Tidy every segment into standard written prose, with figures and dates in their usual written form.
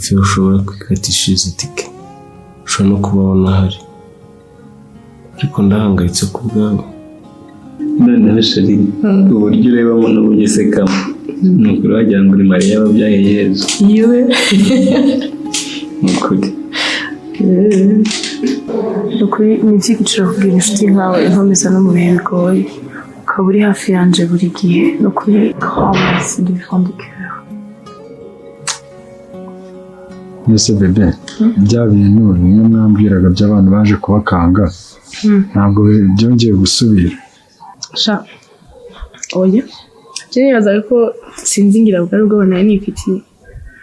Hafi ushobora kwikatishiriza itike, ushobora no kuba wanahari, ariko ndahangayitse ku bwawe. Noneho chérie, uburyo urebamo n'uburyo usekamo, ni ukuri wagira ngo uri Mariya wabyaye Yezu. Yewe. Ni ukuri. Ni ukuri ni iby'igiciro kugira inshuti nkawe inkomeza no mu bihe bigoye, ukaba uri hafi yanje buri gihe. Ni ukuri, grand merci du fond du cœur. Mbese bébé, bya bintu bimwe mwambwiraga by'abantu baje kubakanga, ntabwo byongeye gusubira? Sha, oya. Je nibazaga ko, sinzi, ngira bwari ubwoba nari nifitiye,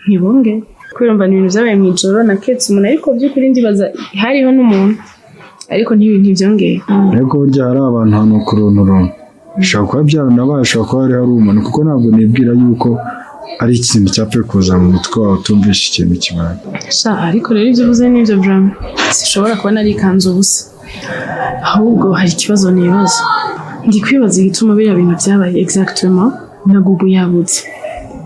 ntibonge kubera mva ni ibintu byabaye mu ijoro, naketse umuntu, ariko by'ukuri ndibaza hariho n'umuntu, ariko ntibyongeye. Ariko burya hari abantu hano ku runtu runtu bishobora kuba byaranabaye, ashobora kuba hari umuntu, kuko ntabwo nibwira yuko ari ikintu cyapfuye kuza mu mutwe wawe utumvishe ikintu kibaye. Sha, ariko rero ibyo uvuze nibyo, vraiment sishobora kuba narikanze ubusa. Ahubwo hari ikibazo nibaza. Ndi kwibaza igituma biriya bintu byabaye exactement na Gugu yabutse.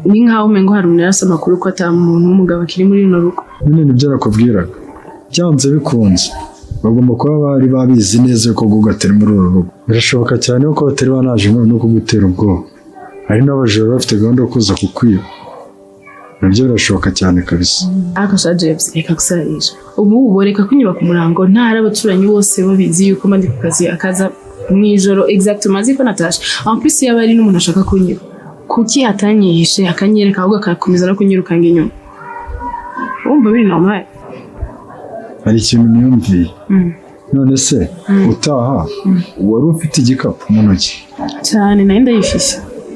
Ni nkaho umengo hari umuntu yarase amakuru ko ata muntu w'umugabo akiri muri runo rugo. Nyine nibyo nakubwiraga, byanze bikunze bagomba kuba bari babizi neza ko Gugu atari muri uru rugo. Birashoboka cyane ko batari banaje no kugutera ubwoba, hari n'abajura bafite gahunda yo kuza kukwiba. Nabyo birashoboka cyane kabisa. Ariko sha James, reka gusararisha. Ubu boreka kunyiba ku murango, ntari abaturanyi bose babizi yuko mba ndi ku kazi, akaza mu ijoro exactement azi ko natashe? En plus, yaba ari n'umuntu ashaka kunyiba, kuki atanyihishe akanyereka, ahubwo akakomeza no kunyirukanga inyuma? Wumva biri normal? Hari ikintu niyumviye. None se utaha wari ufite igikapu mu ntoki? Cyane, nari ndayifise.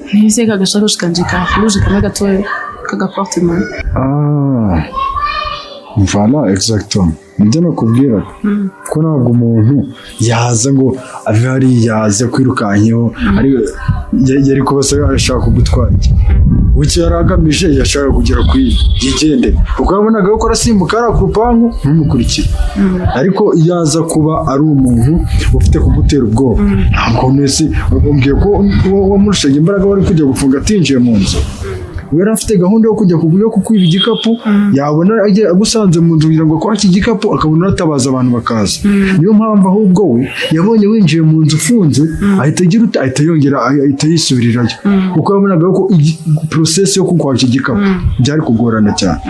Ntibise ka gashakoshi kanje ka rouge kamwe gatoya k'agaporte-monnaie. Ah, voilà, exactement, nibyo nakubwiraga, ko ntabwo umuntu yaza ngo ave hariya aze kwirukankeho, ariko yari kuba se ashaka kugutwara iki? Icyo yari agamije, yashakaga kugera ku ivi yigendere, kuko yabonaga ko arasimbuka hariya ku rupangu ntumukurikire. Ariko iyo aza kuba ari umuntu ufite kugutera ubwoba, ntabwo nese umbwiye ko wamurushaga imbaraga wari kujya gufunga atinjiye mu nzu? We yari afite gahunda yo kujya yo kukwiba igikapu, yabona agusanze mu nzu kugira ngo akwake igikapu, akabona uratabaza abantu bakaza. Niyo mpamvu ahubwo we yabonye winjiye mu nzu ufunze, ahita agira ute? Ahita yongera ahita yisubirirayo, kuko yabonaga ko process yo kukwaka igikapu byari kugorana cyane.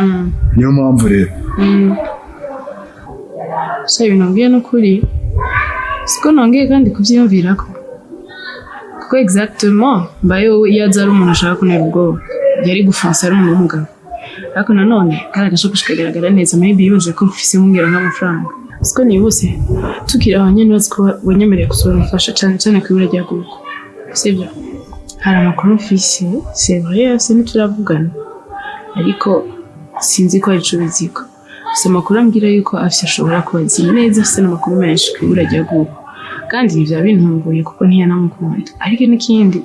Niyo mpamvu rero. Sha, ibintu nambwiye ni ukuri, siko nongeye kandi kubyiyumvirako, kuko exactement mbaye wowe, iyo aza ari umuntu ashaka kuntera ubwoba, yari gufonsa ari umuntu w'umugabo. Ariko nanone kari agashakoshi kagaragara neza, maybe yibajije ko mfise mungera nk'amafaranga. Siko nibuse tukiri aho nyene, urazi ko wanyemereye gusura umufasha, cane cane ku ibura rya Gugu, sibyo? Hari amakuru mfise, c'est vrai, se ntituravugana, ariko sinzi ko hari ico biziko. Gusa amakuru ambwira yuko afise, ashobora kuba azi neza, afise n'amakuru menshi ku ibura rya Gugu, kandi ntivyaba bintunguye kuko ntiyanamukunda. Ariko n'ikindi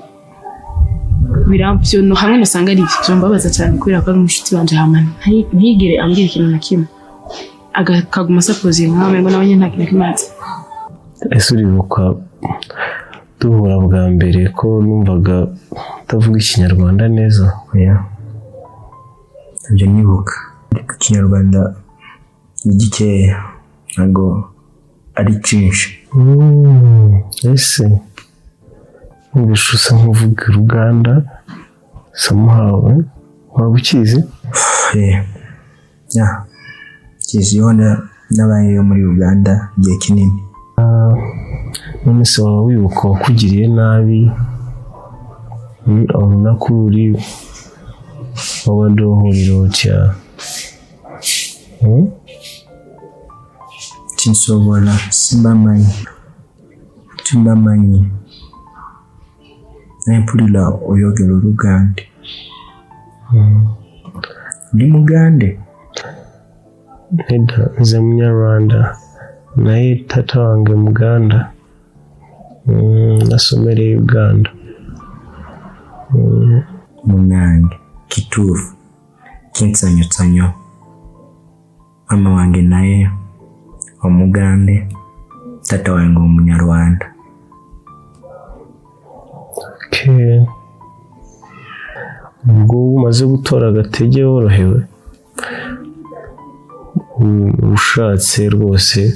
biravyo no hamwe nasanga ari ivyo, vyombabaza cyane, kubera ko ari umushuti wanje, hama ntigere ambwira ikintu na kimwe, akaguma asapoziye nkaho umengo nawe nyene nta kintu na kimwe azi. Ese uribuka duhura bwa mbere ko numvaga utavuga Ikinyarwanda neza? Oya, ntabyo nibuka, ariko Ikinyarwanda ni gikeya, ntabwo ari cyinshi. Ese numvise usa nk'uvuga Uruganda somehow, waba ukizi? Yeah, kiziho, nabayeyo muri Uganda igihe kinini. None se waba wibuka uwakugiriye nabi? Olunaku luli wabadde owulira otya? Tinsobola, sibamanyi, timbamanyi, naye mpulira oyogera Olugande. Oli Mugande? Nedda, nze Munyarwanda, naye taata wange Muganda. Nasomera e Uganda. Munange, kituufu, kinsanyusa nnyo. Mama wange naye Omugande, taata wange Omunyarwanda. Okay. Ubwo umaze gutora agatege worohewe. Ushatse rwose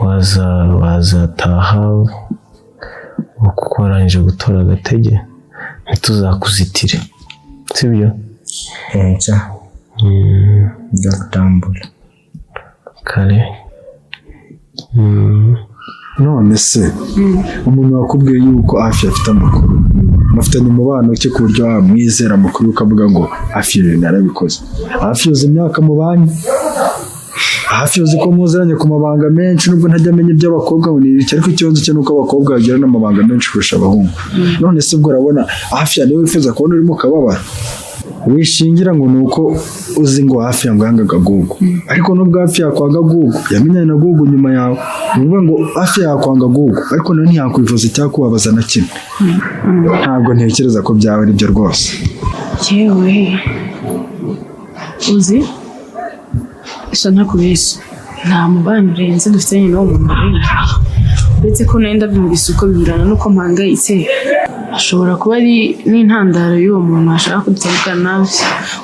waza, wazataha kuko warangije gutora agatege, ntituzakuzitire, sibyo? Nca nza kutambura. Kare. None se umuntu wakubwiye yuko hafi afite amakuru, mufitanye umubano ki ku buryo wamwizera amakuru ukavuga ngo hafi ibintu yarabikoze? Hafi yoza imyaka mu banki, hafi yoza ko muziranye ku mabanga menshi, nubwo ntajya amenya iby'abakobwa ngo ni ibiki, ariko ikibazo cye ni uko abakobwa bagira n'amabanga menshi kurusha abahungu. None se ubwo urabona hafi ya niwe wifuza kubona urimo ukababara? Wishingira ngo ni uko uzi ngo hafi ya ngo yangaga Gugu, ariko nubwo hafi yakwanga Gugu, yamenyanye na Gugu nyuma yawe. Ni ukuvuga ngo hafi yakwanga Gugu, ariko nawe ntiyakwifuza icyakubabaza na kimwe. Ntabwo ntekereza ko byaba ari byo rwose. Yewe, uzi sha, ntakubeshya, nta mubano urenze dufitanye n'uwo muntu urenze, uretse ko nari ndabyumvise uko biburana n'uko mpangayitse, ashobora kuba ari n'intandaro y'uwo muntu ashaka kudutandukana nawe,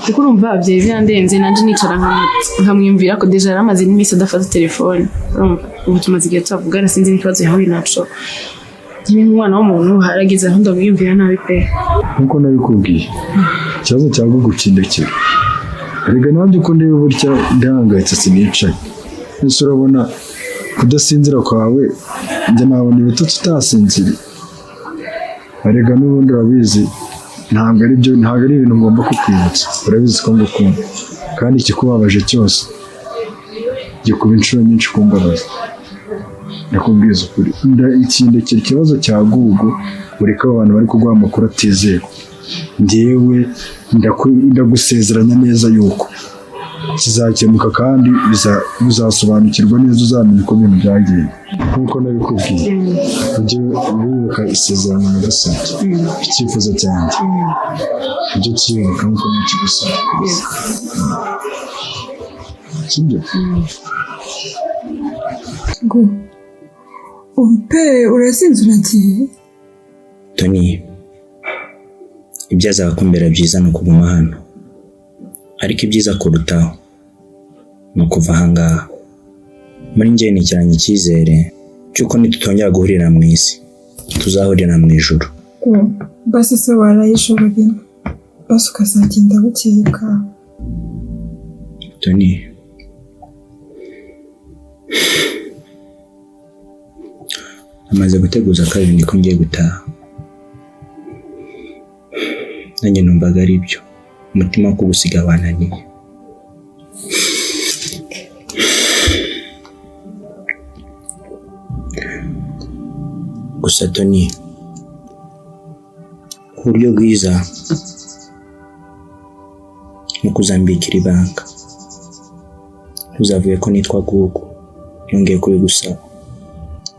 kuko urumva byari byandenze. Nanjye nicara nkamwiyumvira ko déjà yari amaze n'iminsi adafata telefone. Urumva ubu tumaze igihe tuvugana, sinzi n'ikibazo yahuye naco nyine. Nk'umwana w'umuntu harageze aho ndamwiyumvira nabi pe. Nkuko nabikubwiye, ikibazo cya Gugu kindekera. Erega nanjye uko ndeba burya ndahangayitse, sinicaye. Ese urabona kudasinzira kwawe njye nabona ibitotsi utasinziriye? Erega n'ubundi urabizi, ntabwo ari byo, ntabwo ari ibintu ngomba kukwibutsa. Urabizi ko ngukunda, kandi ikikubabaje cyose gikuba inshuro nyinshi kumbabaza. Ndakubwiza ukuri, ikindekera ikibazo cya Gugu, ureke abo bantu bari kuguha amakuru atizewe. Njyewe ndagusezeranya neza yuko kizakemuka kandi uzasobanukirwa neza, uzamenya uko ibintu byagiye nk'uko nabikubwiye. Ujye wibuka isezerano nagusabye, icyifuzo cyanjye ujye ukibuka nk'uko nakigusabye, sibyo? Ngo ubu pe urasinze, uragiye. Tony, ibyazaga kumbera byiza ni ukuguma hano, ariko ibyiza kurutaho ni ukuva ahangaha. Muri njye nicaranye icyizere cy'uko nitutongera guhurira mu isi, tuzahurira mu ijuru. Ngo basi se waraye ijoro rimwe basi, ukazagenda bukeye bwawe. Tony, amaze guteguza kabiri ko ngiye gutaha, nanjye numvaga ari byo. Umutima wo kugusiga wananiye. Gusa Tony, uburyo bwiza ni ukuzambikira ibanga, ntuzavuge ko nitwa Gugu. Yongeye kubigusaba.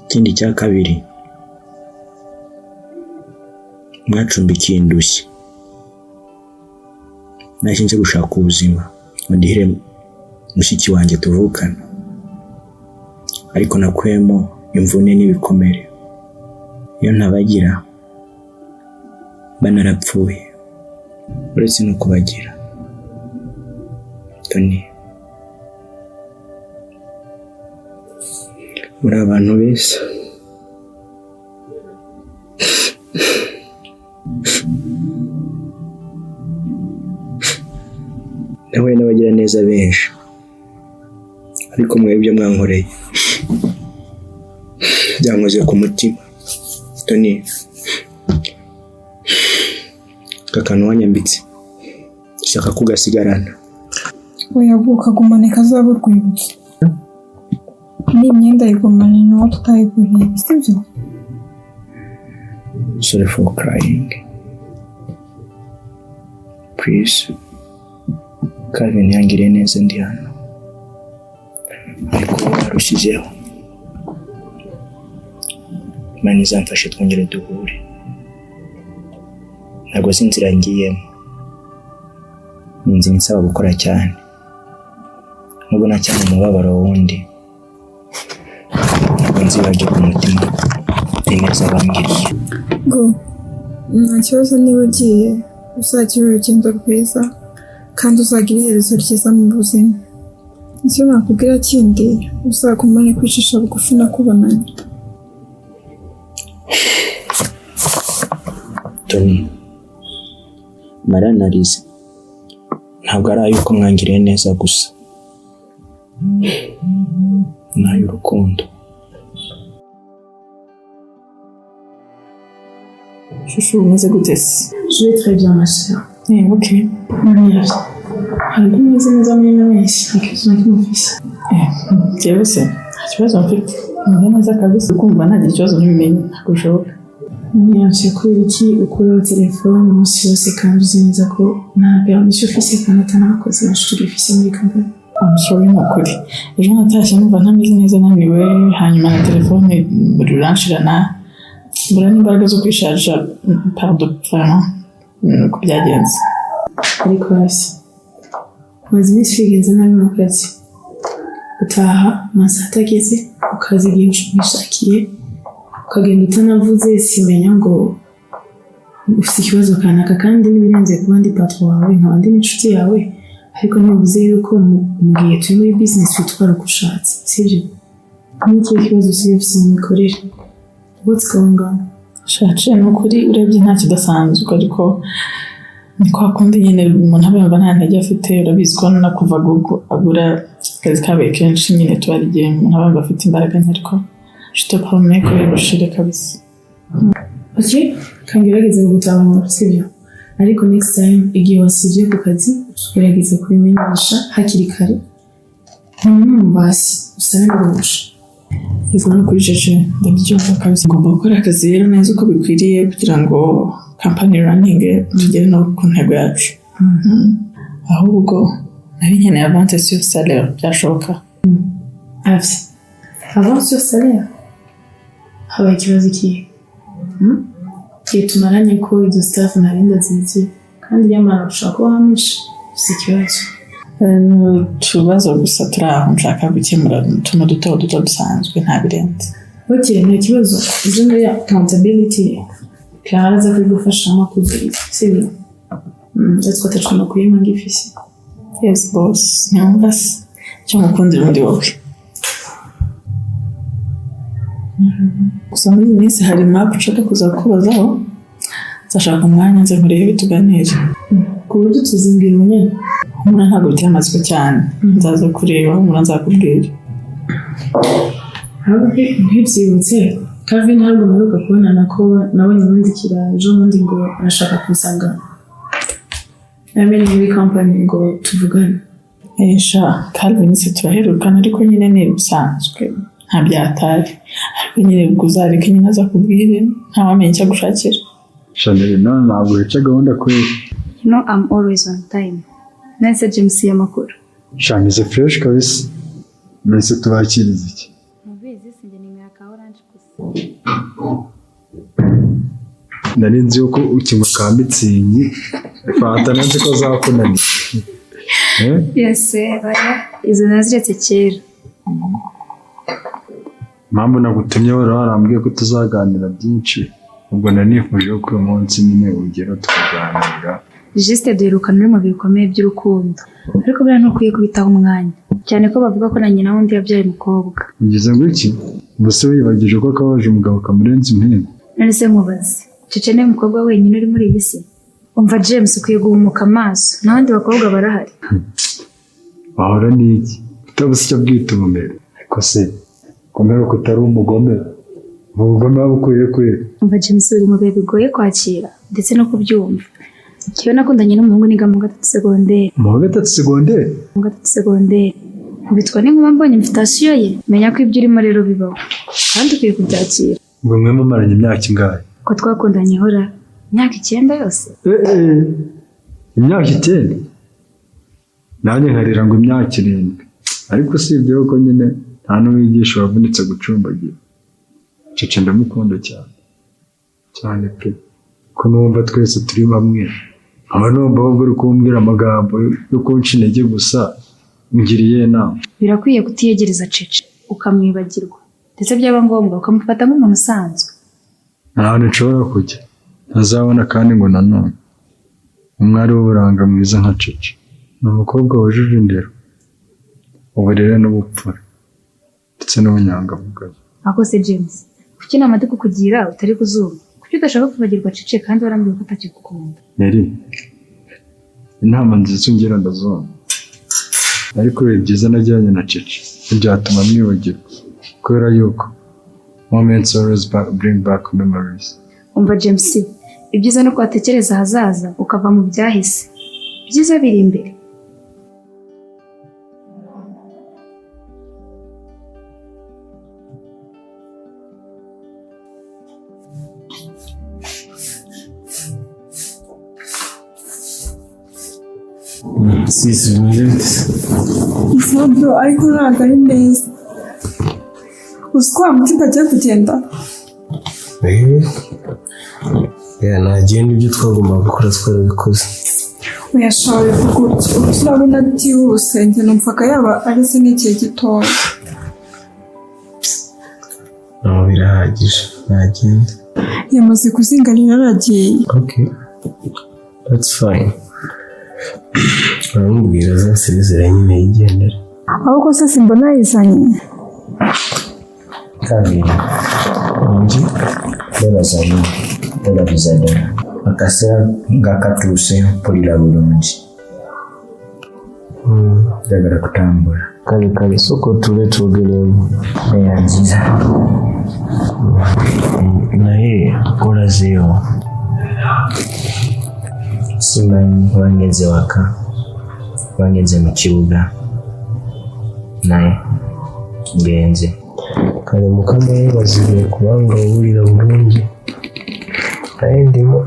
Ikindi cya kabiri, mwacumbikiye indushyi, nahise nje gushaka ubuzima ngo ndihire mushiki wanjye tuvukana, ariko nakuyemo imvune n'ibikomere. Iyo ntabagira banarapfuye, uretse no kubagira. Tony, muri abantu beza. Nahuye n'abagiraneza benshi, ariko mwebwe ibyo mwankoreye byankoze ku mutima. Tony, aka kantu wanyambitse shaka kugasigarana. Oya, ukagumane kazaba urwibutso. N'imyenda yigumane, nawe tutayiguriye, sibyo? Sorry for crying. Please. Calvin yangiriye neza ndi hano, ariko ubu arushijeho. Imana izamfashe twongere duhure. Ntabwo azi inzira ngiyemo, ni inzira insaba gukora cyane, nubwo nacyana umubabaro wundi, ntabwo nzibagirwa umutima ineza bangiriye. Ngo nta kibazo, niba ugiye uzagira urugendo rwiza. Kandi uzagira iherezo ryiza mu buzima. Icyo nakubwira kindi, uzagumane kwicisha bugufi nakubonanye. Tony, Mariya na Liza ntabwo ari ay'uko mwangiriye neza gusa, ni ay'urukundo. Chouchou, umeze gute se? Je vais très bien, ma sœur. Eh, ok. Mariya, hari uko umeze neza muri ino minsi, nta kibazo na kimwe ufise. Eh, jewe se nta kibazo mfite. Meze neza kabisa, kumva ntagira ikibazo ntibimenye, ntabwo bishoboka. Mariya, kubera iki ukuraho telefone umunsi wose kandi uzi neza ko nta permission ufise kandi ata n'abakozi benshi tugifise muri company? I'm sorry, ni ukuri. Ejo natashye numva ntameze neza, naniwe, hanyuma na telefone ruranshirana, mbura n'imbaraga zo kwisharija, pardon, vraiment, ni uko byagenze. Ariko hasi umaze iminsi wigenza nabi mu kazi, utaha amasaha atageze, ukaza igihe wishakiye, ukagenda utanavuze, simenya ngo ufite ikibazo kanaka, kandi n'ibirenze kuba ndi patron wawe, nkaba ndi n'inshuti yawe, ariko ntibivuze yuko mu gihe turi muri business witwara uko ushatse, sibyo? N'ikihe kibazo usigaye ufite mu mikorere? What's going on? Shace, ni ukuri urebye nta kidasanzwe, ariko ni kwa kundi nyine umuntu aba yumva nta ntege afite. Urabizi ko no kuva Google agura akazi kabaye kenshi nyine, tuba ari igihe umuntu aba yumva afite imbaraga nke, ariko je te promets ko biri kabisa. Ok, kangerageze kugutahura, sibyo? Ariko next time igihe wasibye ku kazi, gerageza kubimenyesha hakiri kare, hanyuma basi usabe n'uruhusha. Yego, no kuri jeje ndabyumva kabisa. Ngomba gukora akazi rero neza uko bikwiriye kugira ngo company running, tugere no ku ntego yacu. Ahubwo nari nkeneye avance sur salaire, byashoboka? Avye avance sur salaire, habaye ikibazo ikihe? Igihe tumaranye ko izo staff ntarinda zizi, kandi nyamara ushobora kuba wamisha si ikibazo. Ni utubazo gusa turi aho nshaka gukemura, utuntu duto duto dusanzwe, nta birenze. Ok, nta kibazo. Izo muri accountability, Clara aza kubigufashamo kuzuriza, sibyo? Ndetse ko atacu amakuru y'impanga ifise. Yes boss, ntiwumva se icyo ngukundira undi wowe? Gusa muri iyi minsi hari map nshaka kuza kukubazaho, nzashaka umwanya nze nkurebe tuganire. Ku buryo tuzimbwira nyine. Humura, ntabwo biteye amatsiko cyane, nzaza kureba, humura nzakubwira. Ahubwo ntibyibutse, Calvin ntabwo mperuka kubonana, ko nabonye yandikira ejo bundi ngo arashaka kunsanga, I mean muri company, ngo tuvugane. Esha Calvin se turaherukana, ariko nyine ni ibisanzwe, nta byatari, ariko nyine ubwo uzareke nyine aza kubwire, ntawamenya icyo agushakira. Chanel, none ntabwo wica gahunda kweri? You know I'm always on time. Nonese James, y'amakuru? Shameze fresh kabisa. Mbese tubakiriza iki? Mubizi sinjye ninywera ka orange gusa. Nari nzi yuko ukinywa ka Mützig, fanta nanzi ko zakunaniye. Eh? Yes, baya izo naziretse kera. Impamvu nagutumye, wari warambwiye ko tuzaganira byinshi, ubwo nari nifuje ko uyu munsi nyine ugera tukaganira. Juste duherukana uri mu bihe bikomeye by'urukundo. Ariko buriya ntukwiye kubitaho umwanya. Cyane ko bavuga ko na nyina wundi yabyaye umukobwa. Ugize ngo iki? Ubuse wibagije ko akabaje umugabo kamurenza impinga? None se nkubaze, Cece niwe mukobwa wenyine uri muri iyi si? Umva James, ukwiye guhumuka amaso. N'abandi bakobwa barahari. Wahora n'iki utabuze icyo bwita ubumere? Ariko se komera ko utari umugome, ubugome waba ukwiye kwera. Umva James, uri mu bihe bigoye kwakira ndetse no kubyumva. Njyewe nakundanye n'umuhungu niga mu gatatu segonderi. Mu wa gatatu segonderi? Mu gatatu segonderi. Nkubitwa n'inkuba mbonye invitation ye, menya ko ibyo urimo rero bibaho. Kandi ukwiye kubyakira. Ngo mwe mumaranye imyaka ingahe? Ko twakundanye ihora imyaka 9 yose. Eh, eh, imyaka 9? Nanjye nkarira ngo imyaka 7. Ariko usibye ko nyine nta n'uwigisha wavunitse gucumbagira. Cece ndamukunda cyane cyane pe, ko numva twese turi bamwe, nkaba numva ahubwo uri kumbwira amagambo yo kunca intege gusa, ngiriye inama. Birakwiye kutiyegereza Cece, ukamwibagirwa. Ndetse byaba ngombwa ukamufata nk'umuntu usanzwe. Nta hantu nshobora kujya ntazabona kandi ngo nanone umwari w'uburanga mwiza nka Cece. Ni umukobwa wujuje indero, uburere n'ubupfura ndetse n'ubunyangamugayo. Ako se James, kuki inama ndi kukugira utari kuzumva? Kuki udashaka kwibagirwa Cece kandi warambwiye ko atakigukunda? Neri, inama nziza ungira ndazumva, ariko ibihe byiza nagiranye na Cece ntibyatuma mwibagirwa, kubera yuko moments always bring back memories. Umva James, ibyiza ni uko watekereza ahazaza ukava mu byahise. Ibyiza biri imbere. Sisi bimeze bite se? Ntabwo, ariko ntabwo ari neza. Uzi ko wa mutima agiye kugenda? Eh, yeah, nagenda, ibyo twagombaga gukora twarabikoze. Uyashoboye gutyo ubu turabona byihuse, njye numvaga yaba areze n'igihe gitoya. No, birahagije, nagenda. Yamaze kuzinga rero aragiye. Okay, that's fine. Uramubwira azasezera nyine yigendere. Ahubwo se simbona yizanye? Kabiri Wanjye. Webaza nnyo, webabiza ddala. Akaseera nga katuuse mpulira bulungi. Njagala kutambula. Kale kale, sooka otuule twogeremu. Neyanziza. Naye olazeewo? Simanyi oba ngenze waka oba ngenze mu kibuga, naye ngenze. Kale Mukama yeebazibwe kubanga owulira bulungi. Naye ndimo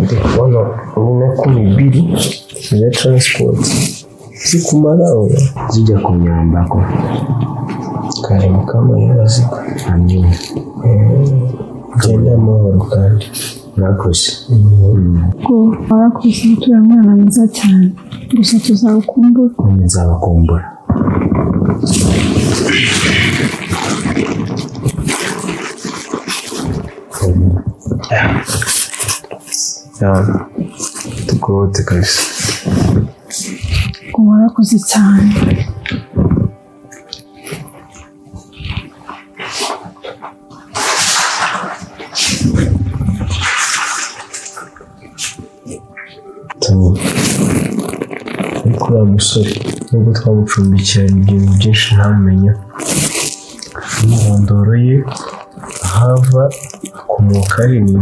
ndi kubona olina 20 eza transport zikumala oba? Zijja kunnyambako. Kale Mukama yeebazibwe. Amiina. Genda amahoro kandi. Murakoze. Ko warakoze gutura mwana mwiza cyane, gusa tuzagukumbura. Nanjye nzabakumbura. Tukuwote kabisa. Ngo warakoze cyane. Tony, ariko uriya musore nubwo twamucumbikiye hari ibintu byinshi ntamenya. Imyirondoro ye, ahava, akomoka he, ni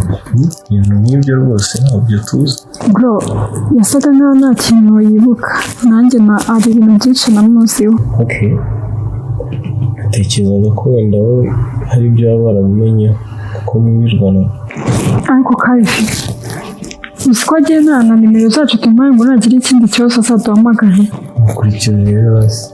ibintu nk'ibyo rwose ntabyo tuzi. Bro, yasaga nkaho nta kintu yibuka. Nanjye na hari ibintu byinshi namuziho. Okay, natekerezaga ko wenda wowe hari ibyo waba waramumenyeho kuko mwibirwana. Ariko Kavi, uzi ko agiye nta na nimero zacu tumuhaye ngo nagira ikindi kibazo azaduhamagare? Mukurikira rero hasi.